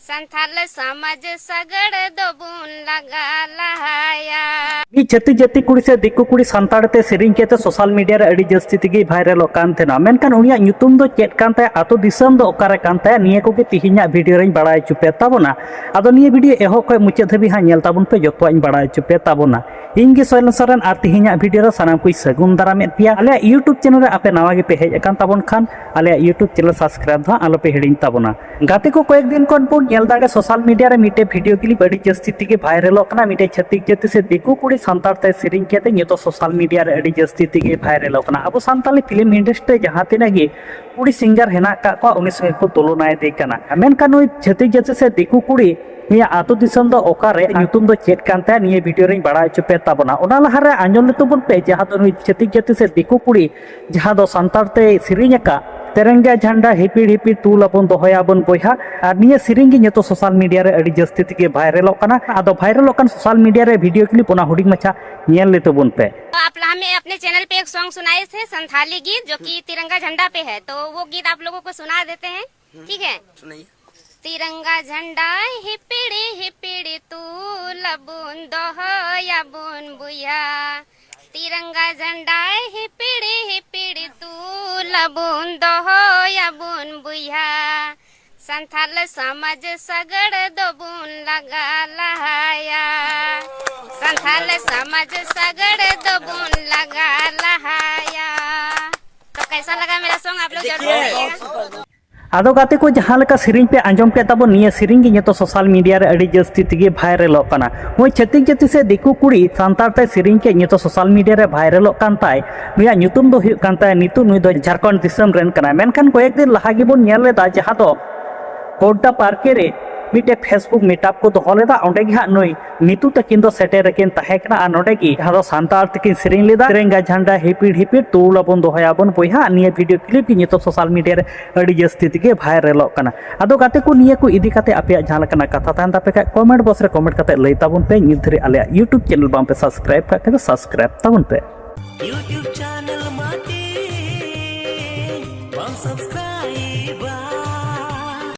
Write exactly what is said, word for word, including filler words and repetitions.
ᱥᱟᱱᱛᱟᱞ ᱥᱚᱢᱟᱡᱽ ᱥᱟᱜᱟᱲ ᱫᱚᱵᱚᱱ ᱞᱟᱜᱟ ᱞᱟᱦᱟᱭᱟ᱾ ᱢᱤᱫ ᱪᱷᱟᱹᱛᱤᱠ ᱡᱟᱹᱛᱤ ᱠᱩᱲᱤ ᱥᱮ ᱫᱤᱠᱩ ᱠᱩᱲᱤ ᱥᱟᱱᱛᱟᱲ ᱛᱮ ᱥᱮᱨᱮᱧ ᱠᱟᱛᱮ ᱥᱳᱥᱟᱞ ᱢᱤᱰᱤᱭᱟ ᱨᱮ ᱟᱹᱰᱤ ᱡᱟᱹᱥᱛᱤ ᱛᱮᱜᱮ ᱵᱷᱟᱭᱨᱟᱞᱚᱜ ᱠᱟᱱ ᱛᱟᱦᱮᱱᱟ, ᱢᱮᱱᱠᱷᱟᱱ ᱩᱱᱤᱭᱟᱜ ᱧᱩᱛᱩᱢ ᱫᱚ ᱪᱮᱫ ᱠᱟᱱ ᱛᱟᱭᱟ, ᱟᱛᱳ ᱫᱤᱥᱚᱢ ᱫᱚ ᱚᱠᱟᱨᱮ ᱠᱟᱱ ᱛᱟᱭᱟ, ᱱᱤᱭᱟᱹ ᱠᱚᱜᱮ ᱛᱮᱦᱮᱧᱟᱜ ᱵᱷᱤᱰᱤᱭᱳ ᱨᱮᱧ ᱵᱟᱲᱟᱭ ᱦᱚᱪᱚ ᱯᱮ ᱛᱟᱵᱚᱱᱟ᱾ ᱟᱫᱚ ᱱᱤᱭᱟᱹ ᱵᱷᱤᱰᱤᱭᱳ ᱮᱦᱚᱵ ᱠᱷᱚᱱ ᱢᱩᱪᱟᱹᱫ ᱫᱷᱟᱹᱵᱤᱡ ᱦᱟᱸᱜ ᱧᱮᱞ ᱛᱟᱵᱚᱱ ᱯᱮ, ᱡᱚᱛᱚᱣᱟᱜ ᱤᱧ ᱵᱟᱲᱟᱭ ᱦᱚᱪᱚ ᱯᱮ ᱛᱟᱵᱚᱱᱟ᱾ ᱤᱧ ᱜᱮ ᱥᱚᱭᱞᱚᱱ ᱥᱚᱨᱮᱱ, ᱟᱨ ᱛᱮᱦᱮᱧᱟᱜ ᱵᱷᱤᱰᱤᱭᱳ ᱨᱮ ᱥᱟᱱᱟᱢ ᱠᱚᱧ ᱥᱟᱹᱜᱩᱱ ᱫᱟᱨᱟᱢᱮᱫ ᱯᱮᱭᱟ᱾ ᱟᱞᱮᱭᱟᱜ YouTube ᱪᱮᱱᱮᱞ ᱨᱮ ᱟᱯᱮ ᱱᱟᱣᱟ ᱜᱮᱯᱮ ᱦᱮᱡ ᱟᱠᱟᱱ ᱛᱟᱵᱚᱱ ᱠᱷᱟᱱ, ᱟᱞᱮᱭᱟᱜ YouTube ᱪᱮᱱᱮᱞ ᱥᱟᱵᱥᱠᱨᱟᱭᱤᱵ ᱫᱚ ᱦᱟᱸᱜ ᱟᱞᱚᱯᱮ ᱦᱤᱲᱤᱧ ᱛᱟᱵᱚᱱᱟ᱾ ᱜᱟᱛᱮ ᱠᱚ, ᱠᱚᱭᱮᱠ ᱫᱤᱱ ᱠᱷᱚᱱ ᱵᱚᱱ ᱧᱮᱞ ᱫᱟᱲᱮ ᱥᱳᱥᱟᱞ ᱢᱤᱰᱤᱭᱟ ᱨᱮ ᱢᱤᱫᱴᱮᱡ ᱵᱷᱤᱰᱤᱭᱳ ᱠᱞᱤᱯ ᱟᱹᱰᱤ ᱡᱟᱹᱥᱛᱤ ᱛᱮᱜᱮ ᱵᱷᱟᱭᱨᱟᱞᱚᱜ ᱠᱟᱱᱟ᱾ ᱢᱤᱫᱴᱮᱡ ᱪᱷᱟᱹᱛᱤᱠ ᱡᱟᱹᱛᱤ ᱥᱮ ᱫᱤᱠᱩ ᱠᱩᱲᱤ ᱥᱟᱱᱛᱟᱲ ᱛᱮ ᱥᱮᱨᱮᱧ ᱠᱟᱛᱮ ᱱᱤᱛᱚᱜ ᱥᱳᱥᱟᱞ ᱢᱤᱰᱤᱭᱟ ᱨᱮ ᱟᱹᱰᱤ ᱡᱟᱹᱥᱛᱤ ᱛᱮᱜᱮ ᱵᱷᱟᱭᱨᱟᱞᱚᱜ ᱠᱟᱱᱟ᱾ ᱟᱵᱚ ᱥᱟᱱᱛᱟᱞᱤ ᱯᱷᱤᱞᱢ ᱤᱱᱰᱟᱥᱴᱨᱤ ᱨᱮ ᱡᱟᱦᱟᱸ ᱛᱤᱱᱟᱹᱜ ᱜᱮ ᱠᱩᱲᱤ ᱥᱤᱝᱜᱟᱨ ᱦᱮᱱᱟᱜ ᱟᱠᱟᱫ ᱠᱚᱣᱟ, ᱩᱱᱤ ᱥᱚᱸᱜᱮ ᱠᱚ ᱛᱩᱞᱚᱱᱟᱭᱮᱫᱮ ᱠᱟᱱᱟ᱾ ᱢᱮᱱᱠᱷᱟᱱ ᱱᱩᱭ ᱪᱷᱟᱹᱛᱤᱠ ᱡᱟᱹᱛᱤ ᱥᱮ ᱫᱤᱠᱩ ᱠᱩᱲᱤ ᱱᱩᱭᱟᱜ ᱟᱹᱛᱩ ᱫᱤᱥᱚᱢ ᱫᱚ ᱚᱠᱟᱨᱮ, ᱧᱩᱛᱩᱢ ᱫᱚ ᱪᱮᱫ ᱠᱟᱱ ᱛᱟᱭᱟ, ᱱᱤᱭᱟᱹ ᱵᱷᱤᱰᱤᱭᱳ ᱨᱮᱧ ᱵᱟᱲᱟᱭ ᱦᱚᱪᱚ ᱯᱮ ᱛᱟᱵᱚᱱᱟ᱾ ᱚᱱᱟ ᱞᱟᱦᱟᱨᱮ ᱟᱸᱡᱚᱢ ᱞᱮ ᱛᱟᱵᱚᱱ ᱯᱮ, ᱡᱟᱦᱟᱸ ᱫᱚ ᱱᱩᱭ ᱪᱷᱟᱹᱛᱤᱠ ᱡᱟᱹᱛᱤ ᱥᱮ ᱫᱤᱠᱩ ᱠᱩᱲᱤ, ᱡᱟᱦᱟᱸ ᱫᱚ ᱥᱟᱱᱛᱟᱲ ᱛᱮᱭ ᱥᱮᱨᱮᱧ ᱟᱠᱟᱫ, ᱛᱮᱨᱮᱝᱜᱟ ᱡᱷᱟᱱᱰᱟ ᱦᱤᱯᱤᱲ ᱦᱤᱯᱤᱲ ᱛᱩᱞ ᱟᱵᱚᱱ ᱫᱚᱦᱚᱭᱟᱵᱚᱱ ᱵᱚᱭᱦᱟ, ᱟᱨ ᱱᱤᱭᱟᱹ ᱥᱮᱨᱮᱧ ᱜᱮ ᱱᱤᱛᱚᱜ ᱥᱳᱥᱟᱞ ᱢᱤᱰᱤᱭᱟ ᱨᱮ ᱟᱹᱰᱤ ᱡᱟᱹᱥᱛᱤ ᱛᱮᱜᱮ ᱵᱷᱟᱭᱨᱟᱞᱚᱜ ᱠᱟᱱᱟ᱾ ᱟᱫᱚ ᱵᱷᱟᱭᱨᱟᱞᱚᱜ ᱠᱟᱱ ᱥᱳᱥᱟᱞ ᱢᱤᱰᱤᱭᱟ ᱨᱮ ᱵᱷᱤᱰᱤᱭᱳ ᱠᱞᱤᱯ, ᱚᱱᱟ ᱦᱩᱰᱤᱧ ᱢᱟᱪᱷᱟ ᱧᱮᱞ ᱞᱮ ᱛᱟᱵᱚᱱ ᱯᱮ᱾ तो आप हमें अपने चैनल पे एक सॉन्ग सुनाए थे संथाली गीत, जो कि तिरंगा झंडा पे है, तो वो गीत आप लोगों को सुना देते हैं। ठीक है। सुनाइए। तिरंगा झंडा हिपिड़ी हिपिड़ी तूल बुन दोहया बुन बुया। तिरंगा झंडा हिपिड़ी हिपिड़ी तूल बुन दोहया बुन बुया। संथाल समाज सगड़ दोबुन लगा लहाया। संथाल समाज सगड़ दोबुन लगा लहाया। तो कैसा लगा मेरा सॉन्ग, आप लोग जरूर बताइएगा। ᱟᱫᱚ ᱜᱟᱛᱮ ᱠᱚ, ᱡᱟᱦᱟᱸ ᱞᱮᱠᱟ ᱥᱮᱨᱮᱧ ᱯᱮ ᱟᱸᱡᱚᱢ ᱠᱮᱫ ᱛᱟᱵᱚᱱ, ᱱᱤᱭᱟᱹ ᱥᱮᱨᱮᱧ ᱜᱮ ᱱᱤᱛᱚᱜ ᱥᱳᱥᱟᱞ ᱢᱤᱰᱤᱭᱟ ᱨᱮ ᱟᱹᱰᱤ ᱡᱟᱹᱥᱛᱤ ᱛᱮᱜᱮ ᱵᱷᱟᱭᱨᱟᱞᱚᱜ ᱠᱟᱱᱟ᱾ ᱱᱩᱭ ᱪᱷᱟᱹᱛᱤᱠ ᱡᱟᱹᱛᱤ ᱥᱮ ᱫᱤᱠᱩ ᱠᱩᱲᱤ ᱥᱟᱱᱛᱟᱲ ᱛᱮ ᱥᱮᱨᱮᱧ ᱠᱮᱫ, ᱱᱤᱛᱚᱜ ᱥᱳᱥᱟᱞ ᱢᱤᱰᱤᱭᱟ ᱨᱮ ᱵᱷᱟᱭᱨᱟᱞᱚᱜ ᱠᱟᱱ ᱛᱟᱭ᱾ ᱱᱩᱭᱟᱜ ᱧᱩᱛᱩᱢ ᱫᱚ ᱦᱩᱭᱩᱜ ᱠᱟᱱ ᱛᱟᱭᱟ ᱱᱤᱛᱩ᱾ ᱱᱩᱭ ᱫᱚ ᱡᱷᱟᱲᱠᱷᱚᱸᱰ ᱫᱤᱥᱚᱢ ᱨᱮᱱ ᱠᱟᱱᱟᱭ᱾ ᱢᱮᱱᱠᱷᱟᱱ ᱠᱚᱭᱮᱠ ᱫᱤᱱ ᱞᱟᱦᱟ ᱜᱮᱵᱚᱱ ᱧᱮᱞ ᱞᱮᱫᱟ, ᱡᱟᱦᱟᱸ ᱫᱚ ᱜᱳᱰᱰᱟ ᱯᱟᱨᱠᱮ ᱨᱮ ᱢᱤᱫᱴᱮᱡ ᱯᱷᱮᱥᱵᱩᱠ ᱢᱤᱴᱟᱯ ᱠᱚ ᱫᱚᱦᱚ ᱞᱮᱫᱟ᱾ ᱚᱸᱰᱮ ᱜᱮ ᱦᱟᱸᱜ ᱱᱩᱭ ᱱᱤᱛᱩ ᱛᱟᱹᱠᱤᱱ ᱫᱚ ᱥᱮᱴᱮᱨ ᱨᱮᱠᱤᱱ ᱛᱟᱦᱮᱸ ᱠᱟᱱᱟ᱾ ᱟᱨ ᱱᱚᱰᱮ ᱜᱮ ᱡᱟᱦᱟᱸ ᱫᱚ ᱥᱟᱱᱛᱟᱲ ᱛᱮᱠᱤᱱ ᱥᱮᱨᱮᱧ ᱞᱮᱫᱟ, ᱛᱮᱨᱮᱝᱜᱟ ᱡᱷᱟᱱᱰᱟ ᱦᱤᱯᱤᱲ ᱦᱤᱯᱤᱲ ᱛᱩᱞ ᱟᱵᱚᱱ ᱫᱚᱦᱚᱭᱟᱵᱚᱱ ᱵᱚᱭᱦᱟ᱾ ᱱᱤᱭᱟᱹ ᱵᱷᱤᱰᱤᱭᱳ ᱠᱞᱤᱯ ᱜᱮ ᱱᱤᱛᱚᱜ ᱥᱳᱥᱟᱞ ᱢᱤᱰᱤᱭᱟ ᱨᱮ ᱟᱹᱰᱤ ᱡᱟᱹᱥᱛᱤ ᱛᱮᱜᱮ ᱵᱷᱟᱭᱨᱟᱞᱚᱜ ᱠᱟᱱᱟ᱾ ᱟᱫᱚ ᱜᱟᱛᱮ ᱠᱚ, ᱱᱤᱭᱟᱹ ᱠᱚ ᱤᱫᱤ ᱠᱟᱛᱮ ᱟᱯᱮᱭᱟᱜ ᱡᱟᱦᱟᱸ ᱞᱮᱠᱟᱱᱟᱜ ᱠᱟᱛᱷᱟ ᱛᱟᱦᱮᱱ ᱛᱟᱯᱮ ᱠᱷᱟᱡ, ᱠᱚᱢᱮᱱᱴ ᱵᱚᱠᱥ ᱨᱮ ᱠᱚᱢᱮᱱᱴ ᱠᱟᱛᱮ ᱞᱟᱹᱭ ᱛᱟᱵᱚᱱ ᱯᱮ᱾ ᱱᱤᱛ ᱫᱷᱟᱹᱨᱤᱡ ᱟᱞᱮᱭᱟᱜ YouTube ᱪᱮᱱᱮᱞ ᱵᱟᱝ ᱯᱮ ᱥᱟᱵᱥᱠᱨᱟᱭᱤᱵ ᱠᱟᱜ ᱠᱷᱟᱡ ᱫᱚ ᱥᱟᱵᱥᱠᱨᱟᱭᱤᱵ ᱛᱟᱵᱚᱱ ᱯᱮ᱾ YouTube channel ᱢᱟᱴᱤ ᱵᱟᱢ subscribe